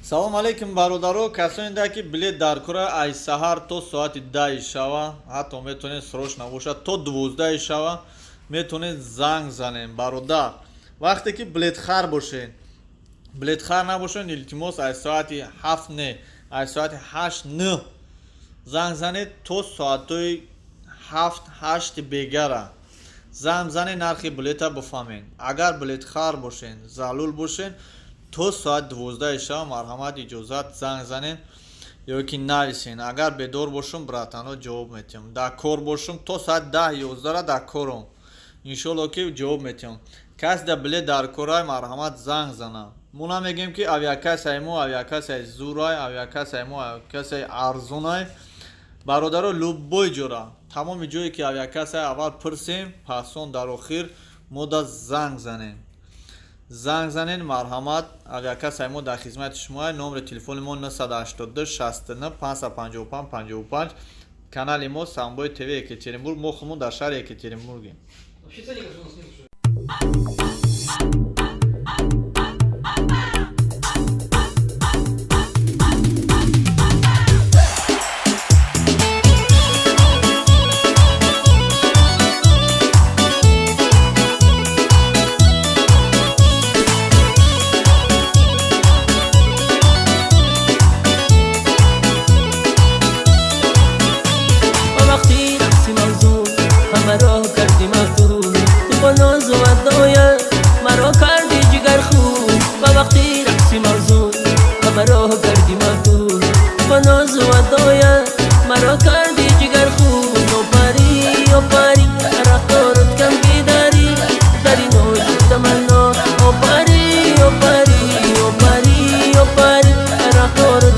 Салом алейкум, бародаро, касоне ки билет дар кора, аз саҳар то соати 10-и шава, ҳатто метавонед срочно бошад, то 12-и шава метавонед занг занем. Бародар, вақте ки билетхар бошед, билетхар набошед, илтимос, аз соати 7 не, аз соати 8 9 занг занед, то соатҳои 7 8 бегара занг занед, нархи билета бифаҳмед. Агар билетхар бошед, залул бошед, то соати 12-и шава марҳамат, иҷозат, занг занед ё ки нависен. Агар бедор бошум, братано, ҷавоб метиҳам. Дар кор бошум, то соати 10 11-ра дар кором, иншолло ки ҷавоб метиҳам. Касе да билет дар корай, марҳамат, занг зана. Мо намегӯем, ки авиакассаи мо авиакассаи зурай, авиакассаи мо авиакассаи арзонай. Бародаро, любой ҷора, тамоми ҷое ки авиакассаи, аввал пурсем, пасон дар охир мо да занг занем. Занг занед, марҳамат, авиакассаи мо дар хизмати шумоа. Номери телефони мо 982 69 555 55. Канали мо Самбои ТВ Екатеринбург. Мо худмон дар шаҳри Екатеринбургем. Вообще ценников у нас нет уже. Ба вақти рақси мавзун ҳамаро кардӣ мафтун, ту бо нозу адоя маро кардӣ ҷигархун. Ба вақти рақси мавзун ҳамаро кардӣ мафтун, ту бо нозу адоя маро кардӣ ҷигархун. О парӣ, о парӣ, рафторут кам бидарӣ, дари ноҷу таманно. О парӣ, о парӣ, о парӣ, о парӣ, рафторут.